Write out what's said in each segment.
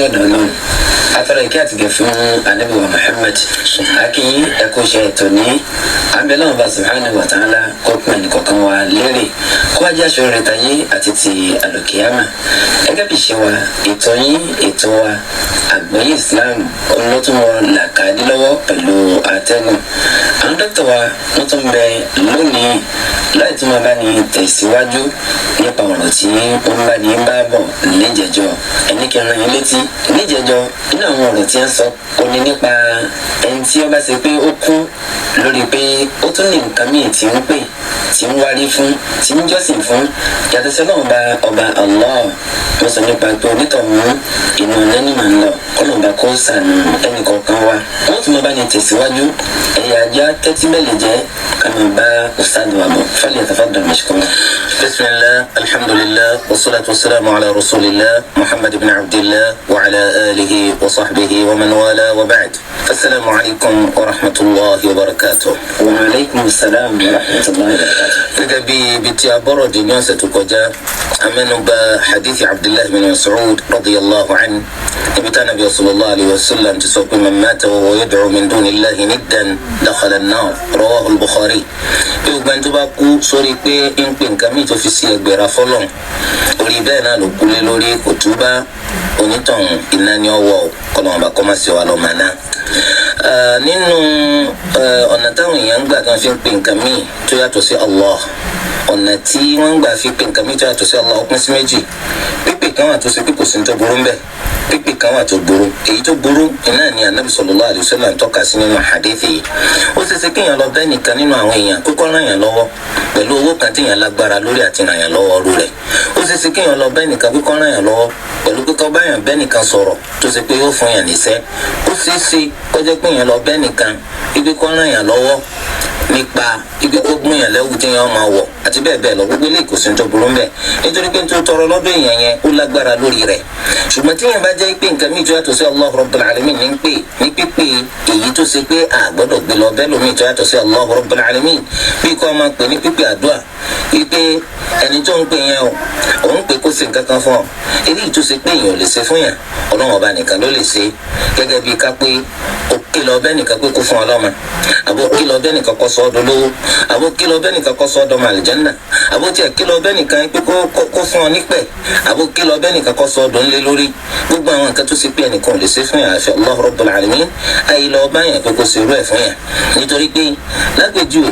Ọ̀dọ̀ Ọlọ́run, atọ́rọ ìkẹ́ àtìgẹ̀ fún Ànábì wa Muhammad. Akínyìn ẹ̀kọ́ iṣẹ́ ètò ní abẹ́lẹ́wọ̀n bá subhanahu wa ta'ala kó pín ẹnìkọ̀ọ̀kan wa lérè, kó wá jẹ́ aṣọ rẹ̀ tayé àti ti àlùkìyámà. Gẹ́gẹ́ bí ṣe wa, ètò yín, ètò wa, Àgbọ́yé Islam, olótùmọ̀ làkàdé lọ́wọ́ pẹ̀lú àtẹ́gùn. Àwọn dókítà wa wọ́n tún bẹ lónìí láì tún máa bá ní tẹ̀síwájú nípa ọ̀rọ̀ tí wọ́n bá ní bá bọ̀ níjẹ̀jọ́. Ẹni kí n rán yín létí níjẹ̀jọ́, nínú àwọn ọ̀rọ̀ tí ń sọ ó ní nípa ẹni tí ó bá ṣe pé ó kú lórí pé ó tún ní nǹkan míì tí ń pè, tí ń wárí fún, tí ń jọ́sìn fún yàtọ̀ sí Ọlọ́run bá ọba Allah. Wọ́n sọ nípa pé onítọ̀hún, inú lẹ́nu máa ń lọ. Kọ́nà bá kó sànù ẹnì kọ̀ọ̀kan wa. Wọ́n tún máa bá ní tẹ̀síwájú. Ẹ̀yà ajá tẹ́tí bẹ́ẹ̀ jẹ́ ká máa bá ustad wa bọ̀. Falyatafaddal mashkura. بسم الله، الحمد لله، والصلاة والسلام على رسول الله محمد بن عبد الله وعلى آله وصحبه ومن والاه، وبعد، السلام عليكم ورحمة الله وبركاته. Wa aleykum salaam wa rahmatulahi wa barakatuh. Gẹ́gẹ́ bí ibi tí a bọ́rọ̀ dé ní ọ̀sẹ̀ tó kọjá, a mẹ́nubà hadithi Abdullahi bin Mas'ud radiyallahu anhu, níbi tí Anabi sallallahu alayhi wa sallam ti sọ pé man mata wa huwa yad'u min dunillahi niddan dakhala an-nar, rawahu al-Bukhari, bí gbogbo ẹni tó bá kú sórí pé ń pè nǹkan míì tó fi sí ẹgbẹ̀rún fọlọ́n, orí bẹ́ẹ̀ náà ló kú lé lórí, kò túbá, onítọ̀hún iná ní ọwọ́ kọ́lọ́mọba kọ́ má sí wa lọ́ọ́ máa ná. Nínú ọ̀nà táwọn èèyàn ń gbà tí wọ́n fi ń pè nǹkan míì tó yàtọ̀ sí Allah, ọ̀nà tí wọ́n ń gbà fi pè nǹkan míì tó yàtọ̀ sí Allah ó pín sí méjì. Pípè kan wà tó ṣe pé kò sí ní tó burú ńbẹ̀, pípè kan wà tó burú. Èyí tó burú iná ni Anabi sallallahu alaihi wasallam ń tọ́ka sí nínú hadithi yìí. Ó ṣe ṣe kéèyàn lọ bẹ́ẹ̀ nìkan nínú àwọn èèyàn kókó ràn yàn lọ́wọ́ pẹ̀lú owó kan téèyàn lágbára lórí àti ràn yàn lọ́wọ́ rú rẹ̀. Ó ṣe ṣe kéèyàn lọ bẹ́ẹ̀ nìkan kókó ràn yàn lọ́wọ́ pẹ̀lú kíkọ́ báyàn bẹ́ẹ̀ nìkan sọ̀rọ̀ tó ṣe pé yóò fún yàn níṣẹ́. Ó ṣe ṣe kó jẹ́ pé èèyàn lọ bẹ́ẹ̀ nìkan ibi kó ràn yàn lọ́wọ́ nípa ibi kó gún yàn lẹ́wù tí yàn máa wọ̀ àti bẹ́ẹ̀ bẹ́ẹ̀ lọ. Gbogbo eléyìí kò sí ní tó burú ńbẹ̀, nítorí pé tó tọrọ lọ́dọ̀ èèyàn yẹn, ó lágbára lórí rẹ̀. Ṣùgbọ́n tí yẹn bá jẹ́ pé nǹkan míì tó yàtọ̀ sí Allah Rabbul Alamin ní pè ní pípé, èyí tó ṣe pé a gbọ́dọ̀ gbé lọ bẹ́ẹ̀ lómi tó yàtọ̀ sí Allah Rabbul Alamin, bí kò máa pè ní pípé àdúrà, wípé ẹni tó ń pè yẹn o, òun pè kó ṣe nǹkan kan fún ọ, eléyìí tó ṣe pé èèyàn ò lè ṣe fún yàn, Ọlọ́run ọba nìkan ló lè ṣe. Gẹ́gẹ́ bí ká pé ó ké lọ bẹ́ẹ̀ nìkan pé kó fún ọ lọ́mọ, àbó ké lọ bẹ́ẹ̀ nìkan kó sọ ọ́ dolówó, àbó ké lọ bẹ́ẹ̀ nìkan kó sọ ọ́ dọmọ àlìjẹ́nà, àbó tiẹ̀ ké lọ bẹ́ẹ̀ nìkan pé kó fún ọ nípẹ̀, àbó ké lọ bẹ́ẹ̀ nìkan kó sọ ọ́ dòńlé lórí. Gbogbo àwọn nǹkan tó ṣe pé ẹnìkan ò lè ṣe fún yàn àfi Allah Rabbul Alamin, ayé lọ bá yàn pé kó ṣe irú ẹ̀ fún yàn. Nítorí pé lágbèjúwe,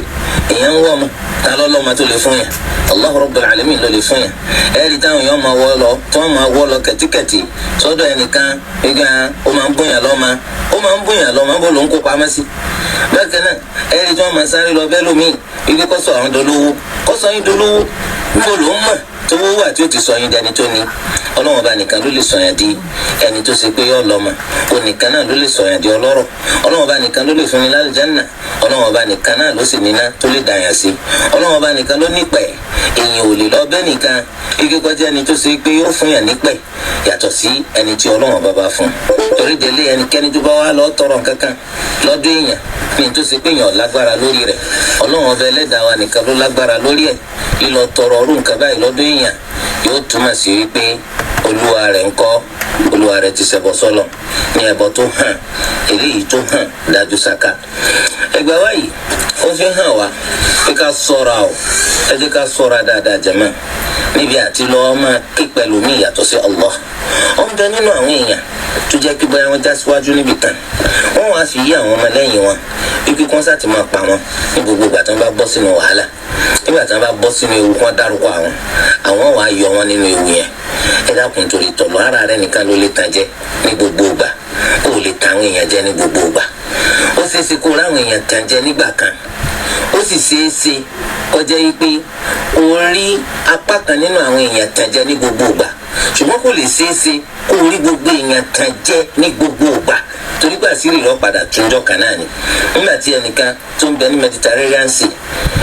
èèyàn ń wọ́ ọmọ, ta lọ́ lọ́mọ tó lè fún yàn? Allah Rabbul Alamin ló lè fún yàn. Ẹ̀rí táwọn èèyàn máa wọ́ lọ, tí wọ́n máa wọ́ lọ kẹ̀tíkẹ̀tì sọ́dọ̀ ẹnìkan gbígbà, ó máa ń bóyàn lọ́mọ, ó máa ń bóyàn lọ́mọ, bó ló ń kó pamọ́ sí. Bákan náà, ẹ̀rí tí wọ́n máa sáré lọ bẹ́ẹ̀ lómi ibi kọ́sọ̀ àwọn dolówó, kọ́sọ̀ yín dolówó, níbo ló ń mọ̀ tó wó wà tí ó ti sọ yín dẹni tó ní? Ọlọ́run ọba nìkan ló lè sọ̀yàn di ẹni tó ṣe pé yọ lọ́mọ. Onìkan náà ló lè sọ̀yàn di ọlọ́rọ̀. Ọlọ́run ọba nìkan ló lè fúnni lálùjánnà. Ọlọ́run ọba nìkan náà ló sì níná tó lè dàyàn sí. Ọlọ́run ọba nìkan ló nípẹ̀. Èèyàn ò lè lọ bẹ́ẹ̀ nìkan ike kọjá ẹni tó ṣe pé yóò fún yàn nípẹ̀ yàtọ̀ sí ẹni tí Ọlọ́run ọba bá fún. Torí délé, ẹnikẹ́ni tó bá wà lọ tọrọ nǹkankan lọ́dọ̀ èèyàn ní tó ṣe pé èèyàn lágbára lórí rẹ̀, Ọlọ́run ọba ẹlẹ́dàá wa nìkan ló lágbára lórí ẹ̀, lílọ tọrọ ọrú nǹkan báyìí lọ́dọ̀ èèyàn yóò túmọ̀ sí wípé olúwa rẹ̀ ń kọ́, olúwa rẹ̀ ti ṣẹbọ sọ́lọ̀ ní ẹbọ tó hàn, eléyìí tó hàn dájú sáká. Ẹgbẹ́ wa yìí, ó fi hàn wá pé ká ṣọ́ra o. Ẹ jẹ́ ká ṣọ́ra dáadáa jẹ̀mọ́ níbi àti lọ́ọ́ máa ké pẹ̀lú mi yàtọ̀ sí Allah. Ó ń bẹ nínú àwọn èèyàn tó jẹ́ pé bóyá wọ́n já síwájú níbi kan, wọ́n wá fi yí àwọn ọmọlẹ́yìn wọn wípé kí wọ́n sá ti máa pa wọn ní gbogbo ìgbà tí wọ́n bá bọ́ sínú wàhálà, nígbà tí wọ́n bá bọ́ sínú ewu, kí wọ́n dárúkọ àwọn, àwọn wàá yọ wọn nínú ewu yẹn. Ẹ dákun, torí tọ̀lọ́, ara rẹ nìkan ló lè tàn jẹ ní gbogbo ìgbà. Ó lè tàn àwọn èèyàn jẹ ní gbogbo ìgbà. Ó ṣeé ṣe kó ráwọn èèyàn tàn jẹ nígbà kan, ó sì ṣeé ṣe kọjá yìí pé o rí apá kan nínú àwọn èèyàn tàn jẹ ní gbogbo ìgbà, ṣùgbọ́n kò lè ṣeé ṣe kó o rí gbogbo èèyàn tàn jẹ ní gbogbo ìgbà, torí gbà sí ìrọ̀ padà túnjọ́ kan náà ni. Nígbà tí ẹnìkan tó ń bẹ ní Mediterranean Sea,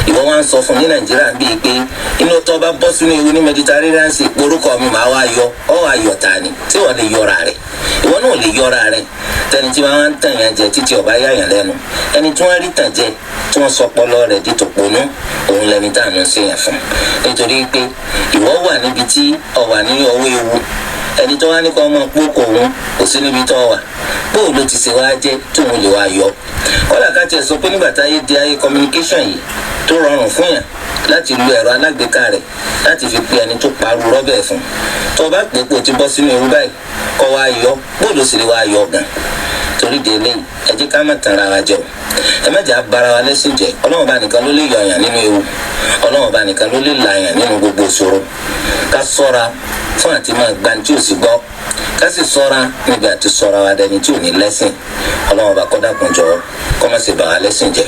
ìwọ wá ń sọ fún ní Nàìjíríà bíi pé inú tó bá bọ́ sínú ewu ní Mediterranean Sea, orúkọ mi máa wá yọ ọ, wá yọ ta ni tí wọ́n lè yọra rẹ̀? Ìwọ náà lè yọra rẹ̀. Tẹni tí wọ́n ń tàn yàn jẹ títí ọba yá yàn lẹ́nu, ẹni tí wọ́n rí tàn jẹ tí wọ́n sọpọlọ rẹ̀ di tòpónú, òun lẹni tá à ń ṣèyàn fún, nítorí pé ìwọ wà níbi tí ọ wà ní ọwọ́ ewu. Ẹni tó wá ní kó ọmọ pókò òun kò sí níbi tó wà, bóò ló ti ṣe wá jẹ́ tóun lè wá yọ. Kọ́lá ká tiẹ̀ sọ pé nígbà táyé di ayé communication yìí tó rọrùn fún yàn láti lu ẹ̀rọ alágbèéká rẹ̀ láti fi pe ẹni tó parú rọ́bẹ̀ fún, tó o bá pè é pé o ti bọ́ sínú ewu báyìí kọ́ wá yọ, bóò ló sì lè wá yọ gan. Torí de eléyìí, ẹ jẹ́ ká má tanra wa jẹ o, ẹ má jẹ́ abara wa lẹ́sìn jẹ. Ọlọ́run bá nìkan ló lè yọ̀yàn nínú ewu, Ọlọ́run bá nìkan ló lè làyàn nínú gbogbo ìṣòro. Ká ṣọ́ra fún àti máa gba ní tí ò sì gbọ́, ká sì ṣọ́ra níbi àti ṣọ́ra wa dẹni tí ò ní lẹ́sìn. Ọlọ́run bá kọ́ dákun jọ kọ́ má sì bà wá lẹ́sìn jẹ.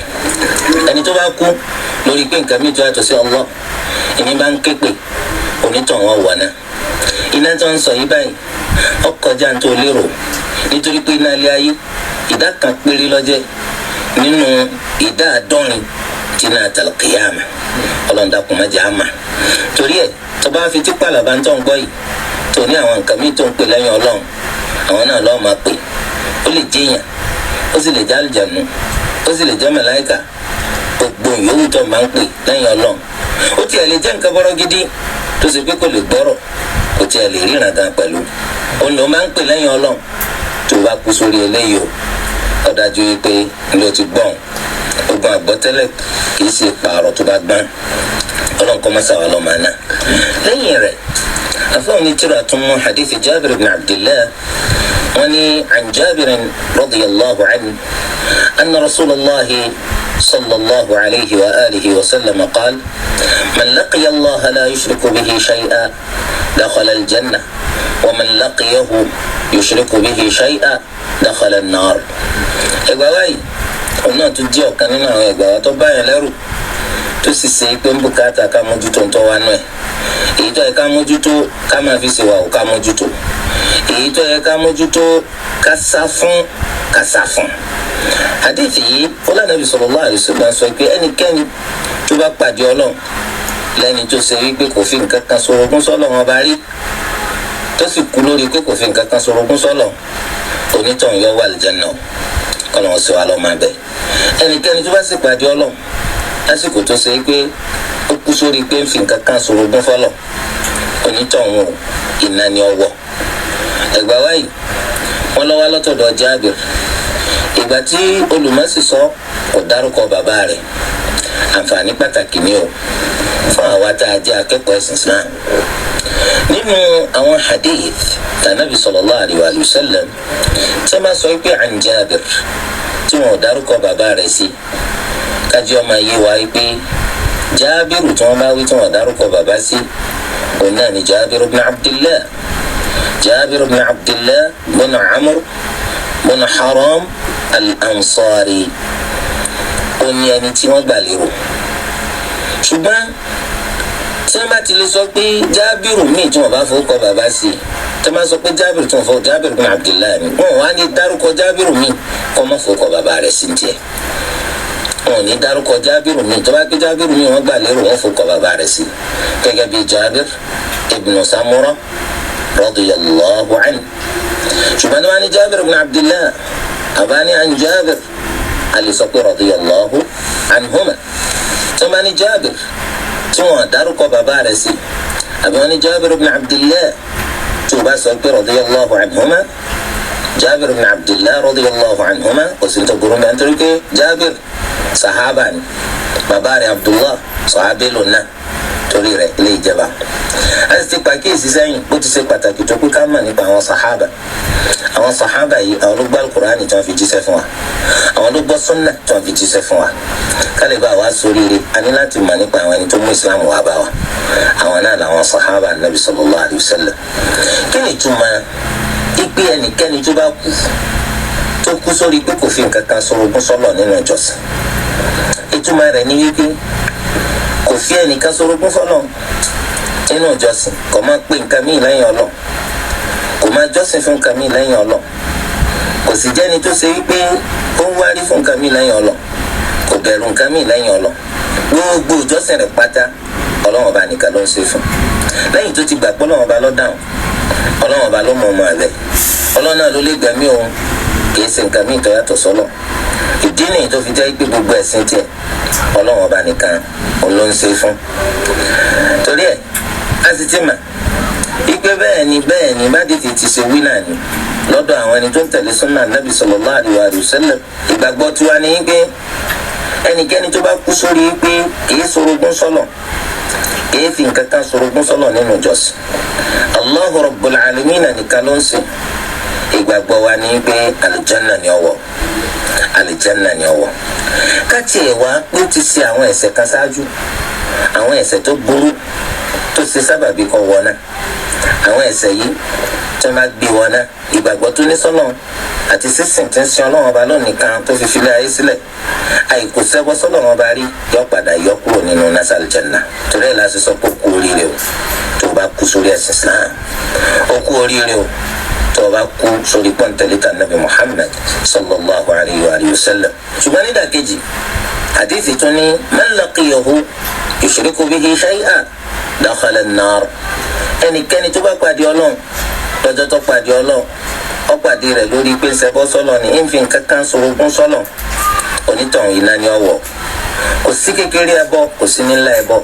Ẹni tó bá kú lórí pé nǹkan mìíràn yàtọ̀ sí Allah ìní bá ń ké pè, onítàn wọn wọ̀ náà. Iná tó ń sọ yìí báyìí ọkọjá ń tó lérò, nítorí pé iná ilé ayé ìdá kan péré lọ́jẹ́ nínú ìdá 70 tí iná àtàlùkìyàmà. Ọlọ́run dákun má jẹ́ àmà. Torí ẹ̀ tó bá fi tipa làbá ń tọ́ ń gbọ́ yìí tó ní àwọn nǹkan míì tó ń pè lẹ́yìn Ọlọ́run, àwọn náà lọ́ọ́ máa pè. Ó lè jẹ́yàn, ó sì lè jẹ́ àlùjànnú, ó sì lè jẹ́ màláíkà, gbogbo ìyówù tó máa ń pè lẹ́yìn Ọlọ́run. Ó tiẹ̀ lè jẹ́ nǹkan bọ́rọ́ gidi tó ṣe pé kò lè gbọ́rọ̀, kò tiẹ̀ lè ríran gan pẹ̀lú, òun ló máa ń pè lẹ́yìn Ọlọ́run. Tó bá kú sórí eléyìí o, ó dájú pé ló ti gbọ́n ogun àgbọ́tẹ́lẹ̀ kì í ṣe pààrọ̀ tó bá gbọ́n. Ọlọ́run kọ́ mọ́sá wa lọ́ọ́ máa ná. Lẹ́yìn rẹ̀, àfọwọ́n ní tíra tún mú hadith Jabir ibn Abdillah. Wọ́n ní an Jabir radiyallahu anhu anna Rasulullahi sallallahu alayhi wa alihi wa sallam qaal man laqiya Allah la yushriku bihi shay'an dakhala al-janna wa man laqiyahu yushriku bihi shay'an dakhala an-nar. Ẹgbà wáyé òun náà tún jẹ́ ọ̀kan nínú àwọn ẹgbà wa tó báyàn lẹ́rù, tó sì ṣe pé ń bùkátà ká mójútó ń tọ́ wa náà. Èyí tó yẹ ká mójútó ká máa fi ṣèwà ò ká mójútó, èyí tó yẹ ká mójútó ká sá fún ká sá fún. Hadithi yìí ó lànà sallallahu alaihi wasallam sọ pé ẹnikẹ́ni tó bá pàdé Ọlọ́run lẹ́ni tó ṣe wípé kò fi nǹkan kan sorogún sọ́lọ̀ wọn bá rí, tó sì kú lórí pé kò fi nǹkan kan sorogún sọ́lọ̀, onítọ̀hún yọ wà lìjẹ́nà, kọ́nà wọn sì wà lọ́ọ́ máa bẹ̀. Ẹnikẹ́ni tó bá sì pàdé Ọlọ́run lásìkò tó ṣe pé ó kú sórí pé ń fi nǹkan kan sorogún fọ́lọ̀, onítọ̀hún iná ni ọwọ́. Ẹ̀gbá wáyé wọn lọ́wọ́ lọ́tọ̀dọ̀ Jábìr. Ìgbà tí olùmọ̀sí sọ kò dárúkọ bàbá rẹ̀. Àǹfààní pàtàkì ni o fún àwa tá a jẹ́ akẹ́kọ̀ọ́ ẹ̀sìn Islam. Nínú àwọn hadith tànàbí sallallahu alaihi wa sallam tí wọ́n bá sọ pé an Jábìr tí wọn ò dárúkọ bàbá rẹ̀ sí, kájí ọmọ yìí wá pé Jábìrù tí wọ́n bá wí tí wọ́n dárúkọ bàbá sí, òun náà ni Jábìrù ibn Abdillah, Jábìrù ibn Abdillah bin Amr bin Haram al-Ansari. Ó ní ẹni tí wọ́n gbà lérò. Ṣùgbọ́n tí wọ́n bá ti lè sọ pé Jábìrù míì tí wọ́n bá fowókọ bàbá sí, tí wọ́n bá sọ pé Jábìrù tí wọ́n fowó Jábìrù bin Abdillah ni, wọ́n wá ní dárúkọ Jábìrù míì kọ́ mọ́ fowókọ bàbá rẹ̀ sí tiẹ̀. Wọn ò ní dárúkọ Jábìrù míì, tó bá pé Jábìrù míì wọ́n gbà lérò wọ́n fowókọ bàbá rẹ̀ sí, gẹ́gẹ́ bí Jábìr ibn Samura radiyallahu anhu. Ṣùgbọ́n wọ́n ní Jábìrù bin Abdillah àbáni an Jábìr, a lè sọ pé radiyallahu anhuma. Tí wọ́n bá ní Jábìr tí wọ́n dárúkọ bàbá rẹ̀ sí, àbí wọ́n ní Jábìr ibn Abdillah, tí wọ́n bá sọ pé radiyallahu anhuma, Jábìr ibn Abdillah radiyallahu anhuma, kò sí tó burú bẹ́ẹ̀, nítorí pé Jábìr sàhábà ni, bàbá rẹ̀ Abdullah sàhábà lónà, torí rẹ̀ ilé ìjẹba. A sì ti pàkíyèsí sẹ́yìn bó ti ṣe pàtàkì tó pé ká mọ̀ nípa àwọn sàhábà. Àwọn sàhábà yìí àwọn ló gbọ́ Al-Qur'ani tí wọ́n fi jíṣẹ́ fún wa, àwọn ló gbọ́ súnnà tí wọ́n fi jíṣẹ́ fún wa. Kálí bá wa sóríire, a ní láti mọ̀ nípa àwọn ẹni tó mú Islam wá bá wa. Àwọn náà làwọn sàhábà Nabi sallallahu alayhi wa sallam. Kí ni ìtumọ̀ ìpè ẹnikẹ́ni tó bá kú tó kú sórí pé kò fi nǹkan kan sorogún sọ́lọ̀ nínú ìjọsìn? Ìtumọ̀ rẹ̀ ní wípé kò fi ẹnìkan sorogún fọ́lọ̀ nínú ìjọsìn, kò máa pe nǹkan míì lẹ́yìn Ọlọ́run, kò máa jọ́sìn fún nǹkan míì lẹ́yìn Ọlọ́run, kò sì jẹ́ni tó ṣe wípé ó ń wárí fún nǹkan míì lẹ́yìn Ọlọ́run, kò bẹ̀rù nǹkan míì lẹ́yìn Ọlọ́run. Gbogbo ìjọsìn rẹ̀ pátá Ọlọ́run ọba nìkan ló ń ṣe fún. Lẹ́yìn tó ti gbà pé Ọlọ́run ọba ló dáhùn, Ọlọ́run ọba ló mọ ọmọ rẹ̀, Ọlọ́run náà ló lè gbẹ̀mí òun, kì í ṣe nǹkan míì tó yàtọ̀ sọ́lọ̀. Ìdí nìyí tó fi jẹ́ pé gbogbo ẹ̀sìn tiẹ̀ Ọlọ́run ọba nìkan òun ló ń ṣe fún. Torí ẹ̀ a sì ti mà Ipe bẹ́ẹ̀ ni bẹ́ẹ̀ ni bá dìtì ti ṣe wí náà ni lọ́dọ̀ àwọn ẹni tó ń tẹ̀lé súnà Nabi sallallahu alaihi wa sallam. Ìgbàgbọ́ tiwa ni pé ẹnikẹ́ni tó bá kú sórí pé kìí sorogún sọ́lọ̀, kìí fi nǹkan kan sorogún sọ́lọ̀ nínú ìjọsìn, Allahu Rabbul Alamin nìkan ló ń sìn. Ìgbàgbọ́ wa ni pé àlùjánnà ni ọwọ́, àlùjánnà ni ọwọ́. Káàtì ẹ̀ wá pé ó ti ṣe àwọn ẹ̀ṣẹ̀ kan ṣáájú, àwọn ẹ̀ṣẹ̀ tó burú tó ṣe sábàbí kan wọ̀ náà. Àwọn ẹ̀ṣẹ̀ yìí tí wọ́n bá gbé wọn náà, ìgbàgbọ́ tó ní sọ́lọ̀ àti sísìn tí ń sin Ọlọ́run ọba lónìí kan tó fi filẹ̀ ayé sílẹ̀, àìkò sẹ́bọ́ sọ́lọ́run ọba rí, yọ padà yọ kúrò nínú nasal janna. Torí ẹ̀ la ṣe sọ pé ó kú oríire o tó o bá kú sórí ẹ̀sìn Islam, ó kú oríire o tó o bá kú sórí pọ́ńtẹ́lítà nabi Muhammad sallallahu alayhi wa sallam. Ṣùgbọ́n nídàkejì àdéhìí tún ní man laqiyahu yushriku bihi shay'an dakhala an-nar. Ẹnikẹ́ni tó bá pàdé Ọlọ́run lọ́jọ́ tó pàdé Ọlọ́run, ó pàdé rẹ̀ lórí pé ń ṣẹbọ sọ́lọ̀ ni, ń fi nǹkan kan sorogún sọ́lọ̀, onítọ̀hún iná ni ọ̀wọ̀. Kò sí kékeré ẹbọ, kò sí nílá ẹbọ.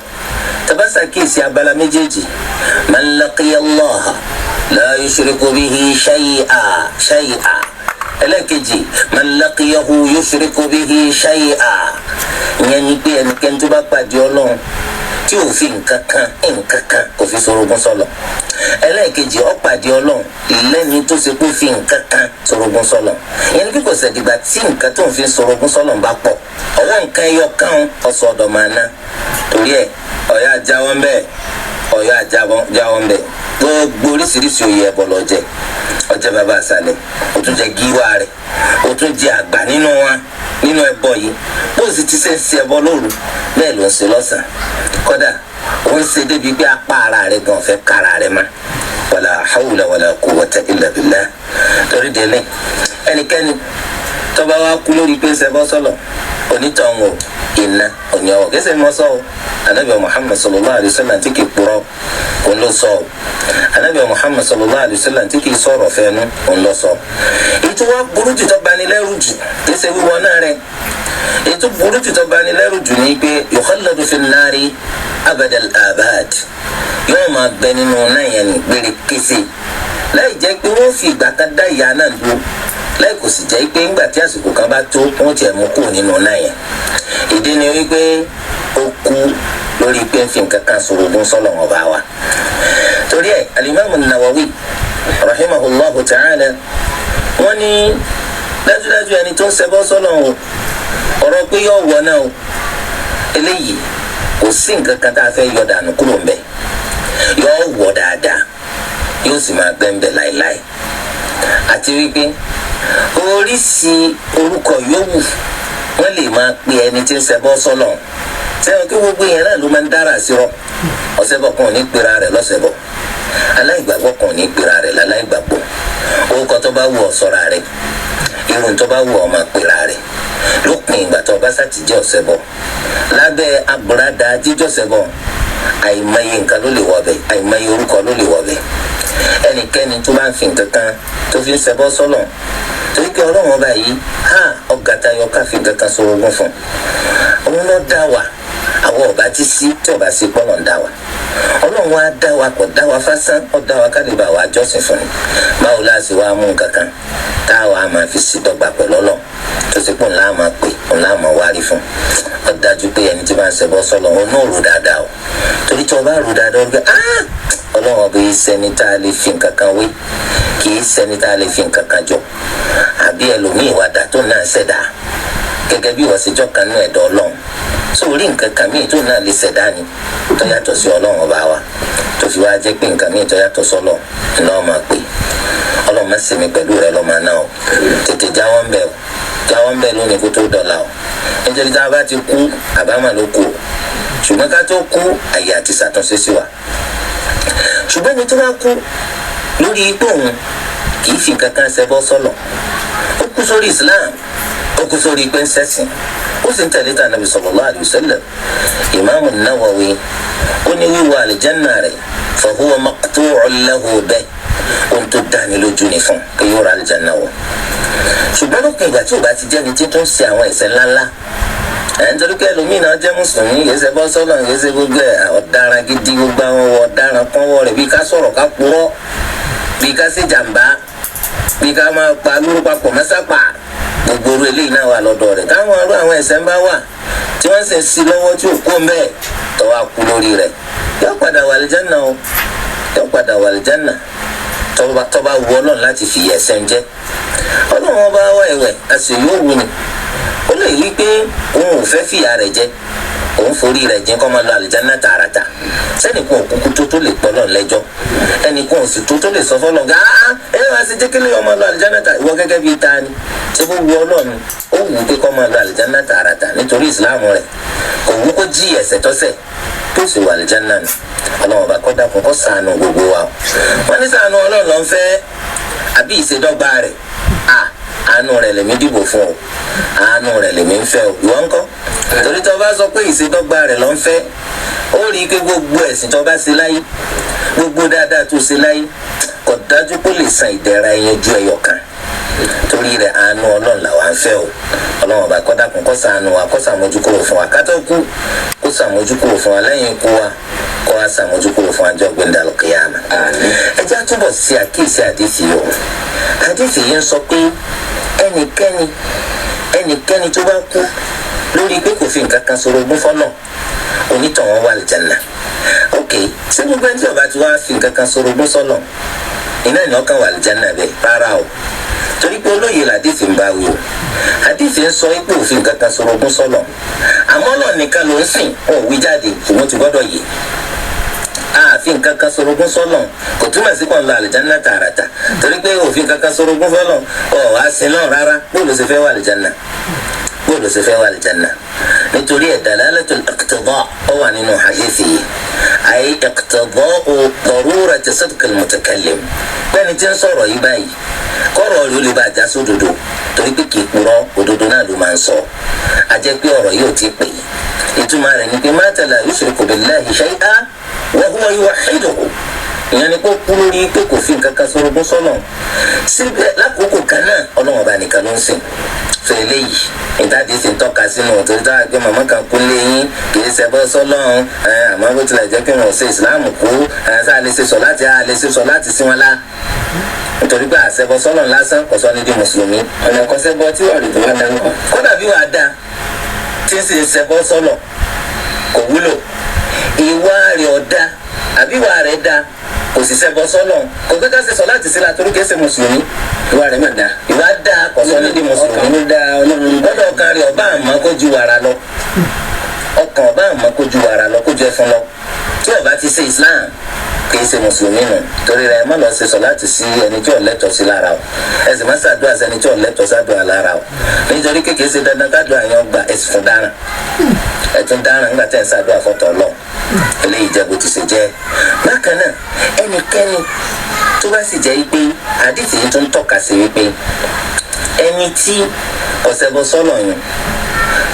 Tabasa kíyèsí abala méjèèjì, man laqiya Allaha la yushriku bihi shay'a shay'a. Ẹlẹ́kejì, man laqiyahu yushriku bihi shay'a. Ìyẹn ni pé ẹnikẹ́ni tó bá pàdé Ọlọ́run tí ò fi nǹkan kan nǹkan kan kò fi sorogún sọ́lọ̀. Ẹlẹ́ẹ̀kejì, ó pàdé Ọlọ́run lẹ́ni tó ṣe pé fi nǹkan kan sorogún sọ́lọ̀. Ìyẹn ni kíkọ̀ sẹ̀dìgbà tí nǹkan tó ń fi sorogún sọ́lọ̀ ń bá pọ̀, ọwọ́ nǹkan ẹyọ kan ọ̀sọ̀ ọ̀dọ̀ máa ná. Torí ẹ̀ ọ̀yọ́ àjáwọ́ ń bẹ̀, ọ̀yọ́ àjáwọ́ ń bẹ̀. Gbogbo oríṣiríṣi oyè ẹbọ ló jẹ. Ó jẹ bàbá àṣàlẹ̀, ó tún jẹ gíwá rẹ̀, ó tún jẹ àgbà nínú wa nínú ẹbọ yìí. Bó sì ti ṣe ń ṣe ẹbọ lóru bẹ́ẹ̀ ló ń ṣe lọ́sàn-án. Kódà ó ń ṣe débi pé apá ara rẹ̀ gan fẹ́ kára rẹ̀ mọ́. Wàlà hawla wàlà quwwata illa billah. Torí délé ẹnikẹ́ni tó bá wá kú lórí pé ń ṣẹbọ sọ́lọ̀, onítọ̀hún o iná òní ọwọ́ kẹsẹ̀ mọ́ sọ́ o. Anabi Muhammad sallallahu alayhi wa sallam tí kì í purọ́ òun ló sọ o. Anabi Muhammad sallallahu alayhi wa sallam tí kì í sọ̀rọ̀ fẹ́nu òun ló sọ. Ètò wa burú jù tó bani lẹ́rù jù kẹsẹ̀ wíwọ náà rẹ̀. Ètò burú jù tó bani lẹ́rù jù ni pé yukhalladu fin nari abadal abad, yóò máa bẹ nínú náà yẹn ní gbére kése, láì jẹ́ pé wọ́n fi ìgbà kan dá ìyá náà dúró, láì kò sì jẹ́ pé ńgbà tí àsìkò kan bá tó wọ́n tiẹ̀ mú kúrò nínú náà yẹn. Ìdí ni wípé ó kú lórí pé ń fi nǹkan kan sorogún sọ́lọ̀ wọn bá wa. Torí ẹ̀ alimami Nawawi rahimahullahu ta'ala wọ́n ní dájúdájú ẹni tó ń ṣẹbọ sọ́lọ̀ o, ọ̀rọ̀ pé yóò wọ náà o, eléyìí kò sí nǹkan kan tá a fẹ́ yọ dànù kúrò ńbẹ̀, yóò wọ dáadáa, yóò sì máa gbẹ́ńbẹ̀ láéláé. Àti wípé oríṣi orúkọ yòówù wọ́n lè máa pe ẹni tí ń ṣẹbọ sọ́lọ̀, sẹ́wọ̀n kí gbogbo yẹn náà ló máa ń dára sí ọ. Ọ̀sẹ̀bọ̀ kan ò ní pera rẹ̀ lọ́sẹ̀bọ̀, aláìgbàgbọ́ kan ò ní pera rẹ̀ láláìgbàgbọ́. Orúkọ tó bá wù ọ́ sọ́ra rẹ̀, irun tó bá wù ọ́ máa pera rẹ̀, lópin ìgbà tó bá sàtìjẹ́ ọ̀sẹ̀bọ̀ lábẹ́ àbúradà jíjọ́sẹ̀bọ̀, àìmọye nǹkan ló lè wọbẹ̀, àìmọye orúkọ ló lè wọbẹ̀. Ẹnikẹ́ni tó bá ń fi nǹkan kan tó fi ń ṣẹbọ sọ́lọ̀, torí pé Ọlọ́run ọba yìí ha ọ̀gá tayọ ká fi nǹkan kan sorogún fún un, òun ló dá wa. Àwọn ọba ti sí tí ọba sí pọ́nà ń dá wa. Ọlọ́run wa dá wa, kò dá wa fásán, ó dá wa ká lè bá wa jọ́sìn fún un. Báwo la ṣe wá mú nǹkan kan tá a wà máa fi sí dọ́gba pẹ̀lú Ọlọ́run tó ṣe pé òun láà máa pè, òun láà máa wárí fún un? Ó dájú pé ẹni tí bá ń ṣẹbọ sọ́lọ̀ òun náà rò dáadáa o. Torí tí ọba rò dáadáa, ó gbé Ọlọ́run ọba yìí sẹ́ni tá a lè fi nǹkan kan wé, kì í sẹ́ni tá a lè fi nǹkan kan jọ, àbí ẹlòmíì wà dà tó náà ṣẹ̀dá gẹ́gẹ́ bí wọ́n ṣe jọ́ kan nú ẹ̀dọ̀ Ọlọ́run. So orí nǹkan kan míì tó náà lè ṣẹ̀dá ni tó yàtọ̀ sí Ọlọ́run ọba wa, tó fi wá jẹ́ pé nǹkan míì tó yàtọ̀ sọ́lọ̀ ńlá máa pè. Ọlọ́run má ṣe mi pẹ̀lú rẹ lọ́mọ náà o. Tètè jáwọ́ ń bẹ̀ o, jáwọ́ ń bẹ̀ lónìí kó tó dọ̀la o. Nítorí tá a bá ti kú, àbámọ̀ ló kú o. Ṣùgbọ́n ká tó kú, àyè àti ṣàtúnṣe sí wa. Ṣùgbọ́n ẹni tó bá kú lórí ipò òun kì í fi nǹkan kan ṣẹbọ sọ́lọ̀, ó kú sórí Islam, ó kú sórí pé ń ṣẹ̀sìn, ó sì ń tẹ̀lé tà Nàbí sallallahu alaihi wasallam. Ìmáàmù Nawawi ó ní wíwọ àlìjánná rẹ̀ fa huwa maqtu'un lahu bihi, ohun tó dáni lójú ni fún pé yóò ra àlìjánná wọ̀. Ṣùgbọ́n lópin ìgbà tí ò bá ti jẹ́ni tí tó ń ṣe àwọn ẹ̀ṣẹ̀ ńláńlá Ẹ̀ ń torí pé ẹlòmíì náà jẹ́ mùsùlùmí, kìí ṣe bọ́ sọ́lọ̀, kìí ṣe gbogbo ẹ̀, ọ̀daràn gidi, gbogbo àwọn ọ̀daràn kọ́wọ́ rẹ̀ bíi ká sọ̀rọ̀ ká purọ́, bíi ká ṣe jàǹbá, bíi ká máa pa lóru papọ̀ mẹ́sàpà, gbogbo orú eléyìí náà wà lọ́dọ̀ rẹ̀. Táwọn arú àwọn ẹ̀ṣẹ̀ ń bá wà tí wọ́n sì ń sí lọ́wọ́ tí ò kó mbẹ́ tọ́wọ́ kú lórí rẹ̀, yóò padà wà àlìjánnà o, yóò padà wà àlìjánnà tọ́ba wù Ọlọ́run láti fìyà ẹ̀ṣẹ̀ ń jẹ́. Ọlọ́run ọba wa ẹ̀wẹ̀ a sì yóò wù ni, ó lè rí i pé òun ò fẹ́ fìyà rẹ̀ jẹ, òun forí rẹ̀ jẹ́ kó máa lọ àlìjáná tààràtà. Sẹ́nìkan òkúkú tó tó lè pọ́ lọ́n lẹ́jọ́, ẹnìkan òsì tó tó lè sọ fọ́lọ́n gá ẹ wá sí jẹ́ kílẹ̀ ọmọ lọ àlìjáná tààràtà. Ìwọ gẹ́gẹ́ bíi ta ni ṣé kó wu Ọlọ́run, ó wù ú pé kó máa lọ àlìjáná tààràtà nítorí ìsìláàmù rẹ̀, kò wú kó jí ẹ̀ṣẹ̀ tọ́sẹ̀ tó sì wà àlìjáná ni. Ọlọ́run ọba kó dákun kó ṣàánú gbogbo wa o. Wọ́n ní ṣàánú Ọlọ́run ló ń fẹ́ àbí ìṣèdọ́gba rẹ̀? Àánú rẹ̀ lèmi dìbò fún o, àánú rẹ̀ lèmi ń fẹ́ o. Ìwọ ńkọ́? Torí tó bá sọ pé ìṣèdọ́gba rẹ̀ ló ń fẹ́, ó rí i pé gbogbo ẹ̀sìn tó bá ṣe láyé, gbogbo dáadáa tó ṣe láyé, kò dájú kó lè san ìdẹ̀ra ẹyin ju ẹyọ kan. Torí rẹ̀ àánú Ọlọ́run làwa ń fẹ́ o. Ọlọ́run ọba kó dákun kó ṣàánú wa, kó ṣàmójúkúrò fún wa kátó kú, kó ṣàmójúkúrò fún wa lẹ́yìn ikú wa, kó wá ṣàmójúkúrò fún wa jọ́ gbẹ̀ndà lọ́kìyàmà. Ẹ jẹ́ àtúbọ̀ sí àkíyèsí àdìsí yìí o. Àdìsí yìí ń sọ pé ẹnikẹ́ni tó bá kú lórí pé kò fi nǹkan kan sorogún fọ́lọ̀, onítọ̀hún wà lìjànà. Ok, ṣé gbogbo ẹni tí ó bá ti wá fi nǹkan kan sorogún sọ́lọ̀ iná ìná kan wà lìjànà bẹ́ẹ̀? Rárá o, torí pé olóye làdìsí ń bá wí o. Àdìsí ń sọ pé òfin nǹkan kan sorogún sọ́lọ̀, àmọ́ Ọlọ́run nìkan ló ń sìn, ò wí jáde, ṣùgbọ́n ti gbọ́dọ̀ yé. Ààfin nǹkan kan sorogún sọ́lọ̀ kò túmọ̀ sí kàn lọ àlìjáná tààràtà, torí pé òfin kankan sorogún fọ́lọ̀ ọ̀ wá sí náà rárá. Bóòlù sì fẹ́ wà àlìjáná? Bóòlù sì fẹ́ wà àlìjáná? Nítorí ẹ̀ dalalatul iqtida ó wà nínú hadithi yìí, ayé iqtida'u darurati sidqil mutakallim. Bẹ́ẹ̀ni tí ń sọ̀rọ̀ yìí báyìí, kọ́rọ̀ rẹ̀ ó lè bá a já sódodo, torí pé kì í purọ́, òdodo náà ló máa ń sọ. A jẹ́ pé ọ̀rọ̀ yìí ò ti pè é. Ìtumọ̀ rẹ̀ ni pé mata la yushriku billahi shay'an wa huwa yuwahhiduhu. Ìyẹn ni kó kú lórí pé kò fi nǹkan kan sorogún sọ́nà, síbẹ̀ lákòókò kan náà Ọlọ́run ọba nìkan ló ń sìn. Tó eléyìí ìtàdí sì ń tọ́ka sínú torí táwa pé màmá kan kú léyìn kì í ṣẹbọ sọ́lọ́run, àmọ́ bó tilẹ̀ jẹ́ pé wọn ò ṣe ìsìláàmù kú, sáà lè ṣe sọ láti á lè ṣe sọ láti sí wọn lá, nítorí pé àṣẹbọ sọ́lọ́run lásán kò sọ ní di mùsùlùmí. Ọ̀nà kan ṣẹbọ tí wàá rí tó wá dá ńkọ́? Kódà bí wàá dá tí ń sì ń ṣẹbọ sọ́lọ̀ kò wúlò. Ìwà rẹ̀ ọ̀dá àbí ìwà rẹ̀ dá kò sì ṣẹbọ sọ́lọ̀, kò pé ká ṣe sọ láti sí la torí kìí ṣe mùsùlùmí. Ìwà rẹ̀ mà dá. Ìwà dá kò sọ ní di mùsùlùmí. Ọkàn ló dá Ọlọ́run. Gbọ́dọ̀ ọkàn rẹ̀ ọba àmọ́ kó ju wàrà lọ, ọkàn ọba àmọ́ kó ju wàrà lọ, kó ju ẹfun lọ, tí ó bá ti ṣe Islam kìí ṣe mùsùlùmí nù. Torí rẹ̀ má lọ ṣe sọ láti sí ẹni tí ò lẹ́tọ̀ọ́ sí lára o, ẹ sì má ṣàdúrà sẹ́ni tí ò lẹ́tọ̀ọ́ sádùá lára o, nítorí kékeré ṣe dandan kádùá yẹn gbà. Ẹ sì fún dáràn, ẹ tún dáràn nígbà tẹ́ ẹ ṣàdúrà fọ́tọ̀ lọ. Eléyìí jẹ́ bó ti ṣe jẹ́. Bákan náà, ẹnikẹ́ni tó bá sì jẹ́ pé àdìsí yìí tó ń tọ́ka sí wípé ẹni tí ọ̀sẹ̀bọ sọ́lọ̀ yẹn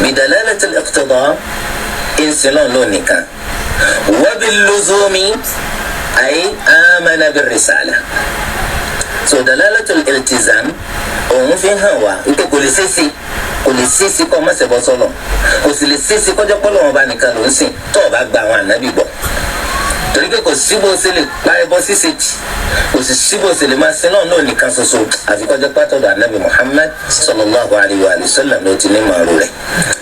bidalalatil iqtida ìsìnlọ́n lónìí kan wa bil-luzumi ay amana bir-risala. So dalalatul iltizam òun fi hàn wá wípé kò lè ṣeéṣe, kò lè ṣeéṣe kọ́ mọ́sẹ̀bọ sọ́lọ̀, kò sì lè ṣeéṣe kọjọ́ pọ́lọ́ wọn bá nìkan ló ń sìn tó o bá gba àwọn ànábì gbọ́, torí pé kò sí bó ṣe lè pa ẹbọ ṣíṣe tì, kò sì sí bó ṣe lè máa sin náà náà nìkan ṣoṣo, àfi kọjá pátọ́dọ̀ ànábì Muhammad sallallahu alayhi wa sallam ló ti ní màrú rẹ̀.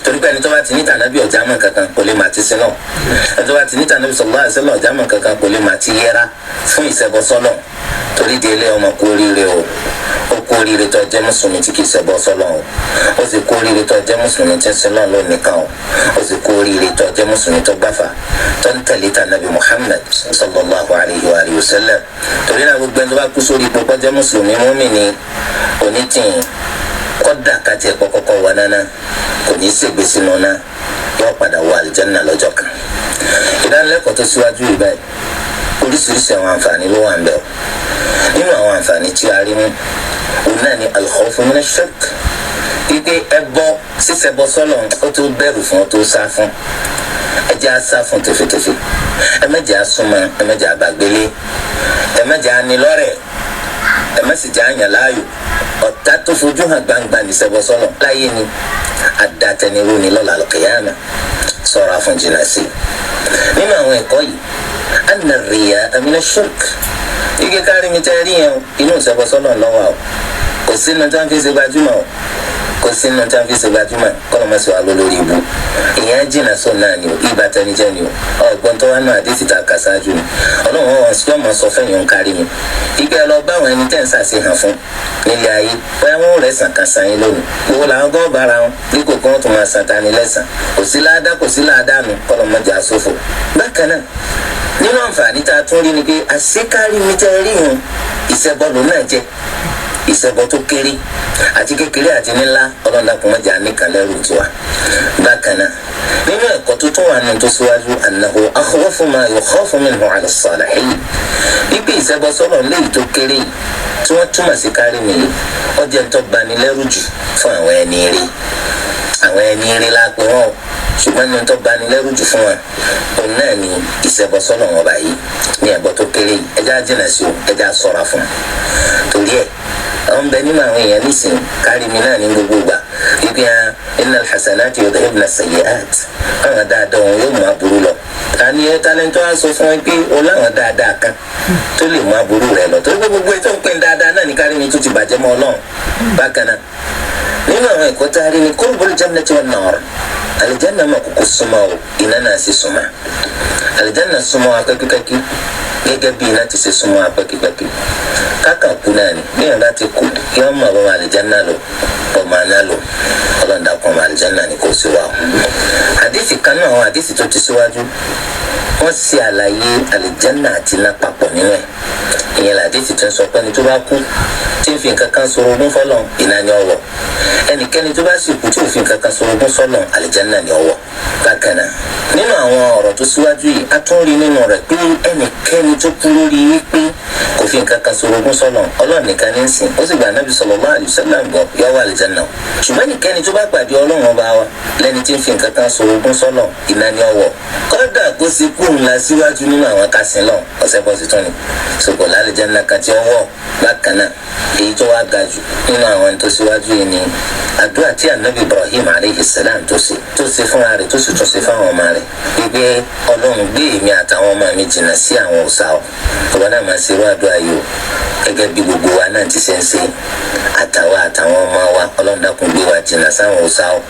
Torí pé ẹni tó bá ti ní tànábì ọ̀já mọ̀ kankan kò lè máa ti sin náà, ẹni tó bá ti ní tànábì sallallahu alayhi wa sallam ọ̀já mọ̀ kankan kò lè máa ti yẹra fún ìṣẹbọ sọ́lọ̀. Torí délé ọmọ kú oríire o, ó kú oríire tó jẹ́ mùsùlùmí tí kì í ṣẹbọ sọ́lọ̀ o, ó sì kú oríire tó jẹ́ mùsùlùmí tí ń sin náà lónìí kan o, ó sì kú oríire tó jẹ́ mùsùlùmí tó gbàfà tó ń tẹ̀lé tànábì Muhammad sallallahu alayhi wa sallam. Torí náà gbogbo ẹni tó bá kú sórí ipò kó jẹ́ mùsùlùmí mùmínì onítìyìn, kódà kájí ẹ̀kọ́ kọ́kọ́ wà nánà kò ní í ṣègbè sínú náà, yóò padà wọ àlìjánnà lọ́jọ́ kan. Ìdánilẹ́kọ̀ọ́ tó síwájú yìí báyìí, oríṣiríṣi àwọn àǹfààní ló wà ń bẹ̀ o. Nínú àwọn àǹfààní tí a rí mú òun náà ni al-khawfu min ash-shirk, wípé ẹbọ ṣíṣẹbọ sọ́lọ̀ ó tó bẹ̀rù fún, ó tó sá fún. Ẹ jẹ́ á sá fún tẹfẹtẹfẹ, ẹ má jẹ́ á súnmọ́, ẹ má jẹ́ á bá gbélé, ẹ má jẹ́ á ní lọ́rẹ̀. Ẹ má sì jẹ́ àyàn láàyò. Ọ̀tá tó fojú hàn gbangba ní ṣẹbọ sọ́lọ̀ láyé ni, àdàtẹnirú ni lọ́la al-qiyāmah. Sọ̀rọ̀ àfọ̀njìnà sí i. Nínú àwọn ẹ̀kọ́ yìí, anna ar-riyā'a mina ash-shirk. Ike kárí mi tẹ́ rí yẹn o, inú ìṣẹbọ sọ́lọ̀ lọ́wọ́ o. Kò sínú tí wọ́n fi ṣe gbajúmọ̀ o, kò sínú tí wọ́n fi ṣe gbajúmọ̀. Kọ́nà má ṣe wà lórí ibu. Ìyẹn jìnnà sọ náà ni o, ìbá tẹnijẹ́ ni o. Ọgbọ́n tó wá náà àdéhìí ta kà sáájú ni Ọlọ́run wọn sì ọmọ sọ fẹ́yìn ń kárí mi. Ike ẹ lọ bá àwọn ẹni tẹ́ ń ṣàṣehàn fún nílé ayé, bóyá wọn ò rẹ̀ sàn kan sàn yín lónìí. Gbogbo làwọn gán bára wọn dípò kí wọ́n tún máa san tani lẹ́sàn. Kò sí láàdá, kò sí láàdá nu. Kọ́nà mọ́jà sófò. Bákan náà, nínú àǹfààní tá a tún rí ni pé àṣekárí mi tẹ́ rí wọn, ìṣẹ́bọlù náà jẹ́ ìṣẹ́bọ tó kéré àti kékeré àti nílá. Ọlọ́dàkùn mọ́jà nìkan lẹ́rù tiwa. Bákan náà, nínú ẹ̀kọ́ tó tún wà nù tó síwájú, annahu akhwafu ma yukhafu minhu ala as-salihin, wípé ìṣẹ́bọ sọ́lọ̀ léyìí tó kéré yìí tí wọ́n túmọ̀ sí kárí mi yìí, ó jẹ́ tó bani lẹ́rù jù fún àwọn ẹni rí. Àwọn ẹni rí lápẹ́ wọn o, ṣùgbọ́n ní tó bani lẹ́rù jù fún wa, òun náà ni ìṣẹ́bọ sọ́lọ̀ wọn báyìí ní ẹ̀bọ tó kéré yìí. Ẹja jìnnà sí o, ẹja ṣọ́ra fún un. Torí ẹ̀, àwọn bẹ nínú àwọn èèyàn nísìnyí, kárí mi náà ní gbogbo gbà, wípé hàn innal hasanati yudhibna sayyi'at, àwọn dáadáa òun yóò mú aburú lọ. Tani ẹ talẹ́ntọ́ á sọ fún ẹ pé o láwọn dáadáa kan tó lè mú aburú rẹ lọ? Torí pé gbogbo ètò ìpín dáadáa náà ní kárí mi tó ti bàjẹ́ mọ́ Ọlọ́run. Bákan náà, nínú àwọn ẹ̀kọ́ tá a rí ni qurbul jannati wan nar. Àlìjáná máa kúkú súnmọ́ o, iná náà sì súnmọ́. Àlìjáná súnmọ́ akẹ́kẹ́kẹ́ gẹ́gẹ́ bí iná ti ṣe súnmọ́ apẹ́kípẹ́kí. Kákà kú náà ni. Bí yàrá ti kú, yọ mọ̀ bọ́ àlìjáná lò, ọmọ àná lò. Ọlọ́dà kan ọmọ àlìjáná ni kò sí wa o. Àdìsí kan náà, àwọn àdìsí tó ti síwájú, wọ́n ṣe àlàyé àlìjáná àti iná papọ̀ nínú ẹ̀. Ìyẹn làdìsí tó ń sọ pé ẹni tó bá kú tí ń fi nǹkan kan sorogún fọlọ́, iná ni ọwọ́. Ẹnikẹ́ni tó bá sì kú tí ò fi nǹkan kan sorogún sọ́lọ̀, àlìjáná ni ọwọ́. Bákan náà, nínú àwọn ọ̀rọ̀ tó síwájú yìí, a tún rí nínú rẹ̀ pé ẹnikẹ́ni tó kú lórí wípé kò fi nǹkan kan sorogún sọ́lọ̀, Ọlọ́run nìkan ní sìn, ó sì gba Ànábì sallallahu alaihi wasallam gbọ́, yó wọ àlìjáná. Ṣùgbọ́n ẹnikẹ́ni tó bá pàdé Ọlọ́run ọba wa lẹ́ni tí ń fi nǹkan kan sorogún sọ́lọ̀, iná ni ọwọ́, kódà kó sì kú ńlá síwájú nínú àwọn kásìn lọ ọ̀sẹ̀ bọ́sì tún ni sọ̀kò lálìjáná kan tí ó wọ̀. Bákan náà, èyí tó wá ga jù nínú àwọn tó síwájú yìí ni àdúrà tí Anabi Ibrahim aleyhi salam tó ṣe fúnra rẹ̀, tó sì tún ṣe fáwọn ọmọ rẹ̀, wípé Ọlọ́run, gbé èmi àtàwọn ọmọ mi jìnnà sí àwọn òòṣà o. Ìwọ náà máa ṣe irú àdúrà yìí o, gẹ́gẹ́ bí gbogbo wa náà ti ṣe ń ṣe, àtàwa àtàwọn ọmọ wa. Ọlọ́run, dákun, gbé wa jìnnà sáwọn òòṣà o,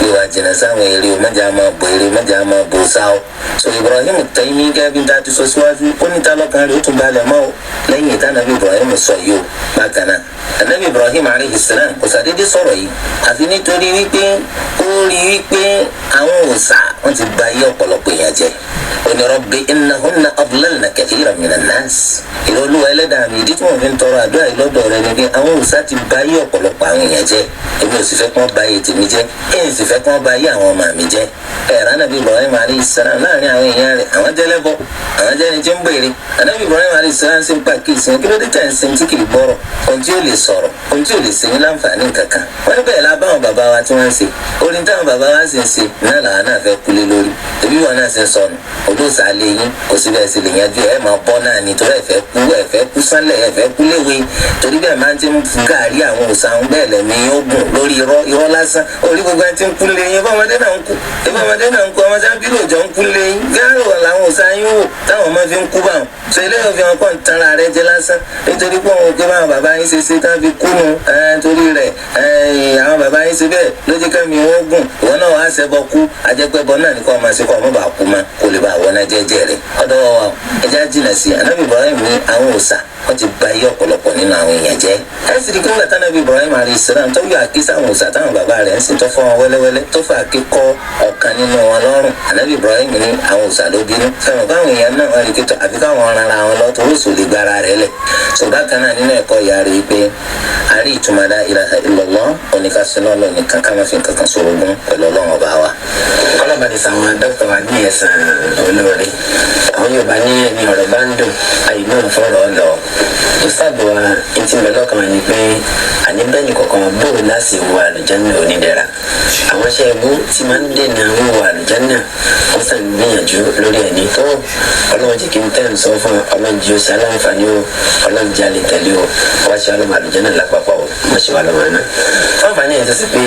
gbé wa jìnnà sáwọn ère o. Mẹ́jà máa bọ ère, mẹ́jà máa bọ òòṣà o. So Ibrahim Taymi, gẹ́gẹ́ bí n ta ti sọ síwájú, ó ní ta lọ́kàn rẹ̀ ó tún balẹ̀ mọ́ o lẹ́yìn ìtànàbí Ibrahim sọ yìí o. Bákan náà, Anabi Ibrahim aleyhi salam kò sàdédé sọ̀rọ̀ yìí, àfi nítorí wípé ó rí wípé àwọn òòṣà wọn ti ba ayé ọ̀pọ̀lọpọ̀ èèyàn jẹ́. Ó ní rabbi innahunna adlalna kathiran minan nas. Ìrọ̀lúwa ẹlẹ́dàá mi, ìdí tí wọ́n fi ń tọrọ àdúrà yìí lọ́dọ̀ rẹ ni pé àwọn òòṣà ti ba ayé ọ̀pọ̀lọpọ̀ àwọn èèyàn jẹ́. Èmi ò sì fẹ́ kí wọ́n ba ayé tèmi jẹ́, èyí sì fẹ́ kí wọ́n ba ayé àwọn ọmọ mi jẹ́. Ẹ̀rọ Anabi Ibrahim aleyhi salam, láàrin àwọn èèyàn rẹ̀, àwọn jẹ́lẹ́bọ, àwọn jẹ́ni tí ń béèrè. Anabi Ibrahim aleyhi salam sì ń pa kí ìsìn kí ló dé tẹ̀ ń sin tí kì í gbọ́rọ̀, ohun tí ó lè sọ̀rọ̀, ohun tí ò lè ṣe yín láǹfààní kankan? Wọ́n ní bẹ́ẹ̀ la báwọn bàbá wa tí wọ́n ń ṣe orin táwọn bàbá wa sì ń ṣe náà làwọn náà fẹ́ kúlé lórí. Ẹbí wọn náà ṣe ń sọnù olóòsà lé yín, kò sí bẹ́ẹ̀ sì lè yanjú ẹ̀ máa bọ́ náà ni, torí ẹ̀ fẹ́ kú, ẹ̀ fẹ́ kú sánlẹ̀, ẹ̀ fẹ́ kú léwe. Torí bẹ́ẹ̀ máa ti ń gàrí àwọn òòsà ń bẹ́ẹ̀ lẹ́mí ó gùn lórí irọ́, irọ́ lásán. Orí gbogbo ẹni tí ń kú lé yín, bọ́mọdé náà ń kú, bọ́mọdé náà ń kú, ọmọdé bí lòjọ́ ń kú lé yín. Gáàrò làwọn òòsà yín wò táwọn ọmọ fi ń kú báwọn. So eléyìí fi hàn kọ́ ń tanra rẹ jẹ lásán, nítorí pé òun pé báwọn bàbá yín ṣe ṣe tán fi kú nu. Torí rẹ̀, àwọn bàbá yín ṣe bẹ́ẹ̀ ló jẹ́ kẹ́mi wọ́n gùn. Ìwọ náà wàá ṣẹbọ kú, ajẹ́pẹ́bọ náà ní kó máa ṣe kó ọmọ bá kú ma kó lè bá àwọn náà jẹ́jẹ́ rẹ̀. Ọ̀dọ̀ wa, ẹja jìnnà sí. Anábì Ibrahim ní àwọn òòṣà wọ́n ti ba ayé ọ̀pọ̀lọpọ̀ nínú àwọn èèyàn jẹ́. Ẹ sì rí kí wọ́n tánàbí Ibrahim alayhi salam tó yọ àkísà àwọn òòṣà táwọn bàbá rẹ̀ ń sìn, tó fọ́ wọn wẹ́lẹ́wẹ́lẹ́, tó fà ké kọ́ ọ̀kan nínú wọn lọ́rùn, Anábì Ibrahim ní àwọn òòṣà ló bínú. Fẹ́ràn káwọn èèyàn náà wọ́n rí kí tó àfi káwọn rárá wọn lọ tó oṣù lè gbára rẹ̀ lẹ̀. So bákan náà, nínú ẹ̀kọ́ ìyá rẹ̀ pé a rí ìtumọ̀ la ilaha illallah, oníkàsínú Ọlọ́run nìkan, ká má fi nǹkan kan sorogún pẹ̀lú Ọlọ́run ọba wa. Kọ́lọ́ba ti sàwọn dókítà wa ní ẹ̀sán olóore. Àwọn Yorùbá ní ẹni ọ̀rọ̀ bá ń dùn, àyè náà fọ̀rọ̀ lọ. Ìsàbò wa, ntí mbẹ lọ́kàn wa ni pé Àní bẹ́ẹ̀ ni kọ̀ọ̀kan bóun láti wọ àlùjánnà onídẹ̀ra. Àwọn iṣẹ́ ẹbú tí máa ń dènà wíwọ àlùjánnà, wọ́n sàn gbìyànjú lórí ẹ̀ ní tó. Ọlọ́run jẹ́ kí n tẹ́ ń sọ fún Ọlọ́run jí ó ṣe aláǹfààní o. Ọlọ́run jẹ́ alẹ́ tẹ̀lé o. Wá ṣe ọlọ́mọ àlùjánnà lápapọ̀ o, wọ́n ṣe wà lọ́mọ náà. Fáǹfààní ẹ̀ tó sì pé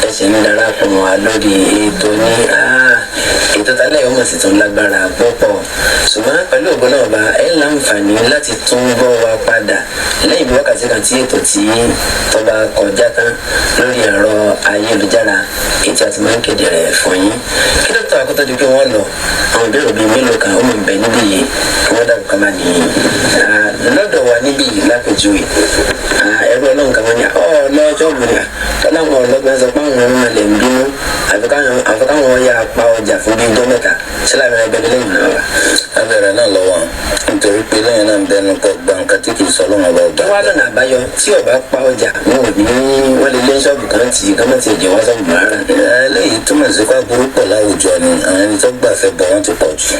ẹ̀ṣẹ̀ ń darapọ̀ mọ́ wa lórí ètò ní ètò tálẹ̀ ọmọ sì tún lágbára púpọ̀, ṣùgbọ́n pẹ̀lú ògbọ́n náà bá ẹ̀ láǹfààní láti tún gbọ́ wa padà lẹ́yìn bí wákàtí kan tí ètò tí tó bá kọjá tán lórí ẹ̀rọ ayélujára ètò àti máa ń kéde rẹ̀ fún yín. Kí dókítà akótó di pé wọ́n lọ, àwọn ìbéèrè bíi mélòó kan ó mọ̀ ń bẹ níbí yìí kí wọ́n dàbí kan máa nìyí lọ́dọ̀ wa níbí yìí. Lápèjúwe, ẹrú Ọlọ́run kan wọ́n ní ọ̀ lọ́jọ́ bù ní ọlọ́run ọlọ́gbọ́n sọ pé àwọn ọmọ ilẹ̀ ń bínú, àfi káwọn yà pa ọjà fún bíi ọjọ́ 3 sílẹ̀ ẹgbẹ́ lẹ́yìn náà wà. Abẹ́rẹ́ náà lọ́wọ́, nítorí pé lẹ́yìn náà ń bẹnu kọ gba nǹkan tí kì í sọ lọ́wọ́ bá gbà. Wá lọ́nà àbáyọ tí ọba pa ọjà, wọn ò ní wọ́n lè lé ṣọ́ọ̀bù kan tì í kán mọ́ ti jẹ́ wá ṣọ́ọ̀bù rárá. Eléyìí túmọ̀ sí pé aburú pọ̀ láwùjọ ni. Àwọn ẹni tó gbàfẹ́ bọ̀ wọ́n ti pọ̀ jù,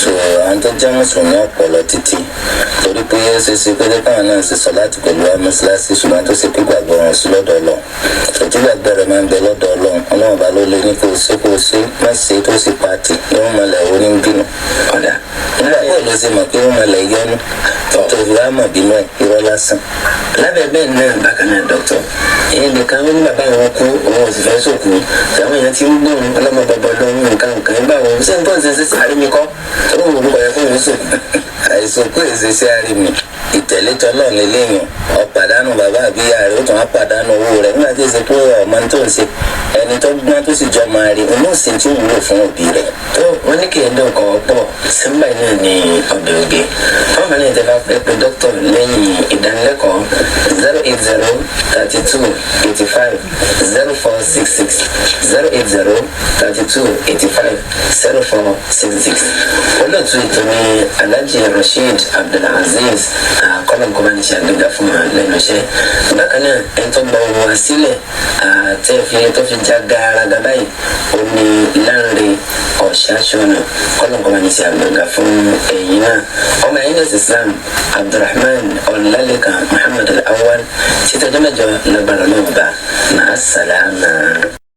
so àwọn tó jẹ́ mùsùlùmí ọ̀pọ̀ lọ títí, torí pé ó ṣe é ṣe pé káwọn náà ṣe sọ láti pẹ̀lú wa mọ́ṣáláṣí, ṣùgbọ́n tó ṣe pé gbàgbọ́ wọn sí lọ́dọ̀ Ọlọ́run. Tòtí gbàgbọ́ rẹ̀ máa ń bẹ lọ́dọ̀ Ọlọ́run. Ọlọ́run bá ló lé ní kó ṣe, kó ṣe má ṣe, tó ṣe pàtì yóò mọlẹ̀ orí ń bínú. Ọ̀dà. Nígbà bó ló ṣe mọ̀ pé ó mọlẹ̀ yọnu tó fi wá mọ̀ bínú ẹ̀? Irọ́ lásán. Lábẹ́ bẹ́ẹ̀ náà bákan náà, dókítà, èyí nìkan ó ní bàbá àwọn kú, òun ò sì fẹ́ sòkú. Àwọn èèyàn ti ń gbóhùn ọlọ́mọ bọ̀bọ̀ lọ́hùn nǹkan nǹkan nígbà wo ṣé n tó ń ṣe ṣe sáré mi kọ́ tó ń wò ó kọ̀ yẹ kó òun sòkú. Àìsàn kó èsì sí àrími ìtẹ̀lé tọ́lọ́ lélẹ́yìn. Ọ̀pàdánù bàbá àbíyá rẹ̀, ó tún á pàdánù owó rẹ̀ nígbà tí èsì pé ọmọ tó ń ṣe ẹni tó gbọ́n tó sì jọ máa rí òun ó sì tí ó wúlò fún òbí rẹ̀. Tó wọ́n ní kí ẹ̀dùn kan pọ̀ símbà náà ní ọbẹ̀ oge. Wọ́n fẹ́ràn ìtẹ́fà pé pé dókítà lẹ́yìn ìdánilẹ́kọ̀ọ́, 08032850466, 08032850466. Olóòtú ètò ní Alhaji Rasheed Abdulaziz kọ́lọ́nkọ́má ní ṣe àgbéga fún wa lẹ́nu iṣẹ́. Bákan náà, ẹni tó gba ohun wa sílẹ̀ tẹ́ fi tó fi já gàràgà báyìí, ó ní Lánrè Ọ̀ṣáṣọ́nà, kọ́lọ́nkọ́má ní ṣe àgbéga fún ẹ̀yìn náà. Ọmọ ẹ̀yìn náà Islam Abdulrahman Ọlálékan Muhammad Al-Awwal, títí ọjọ́ mẹ́jọ lágbára náà bá màá sàlámà.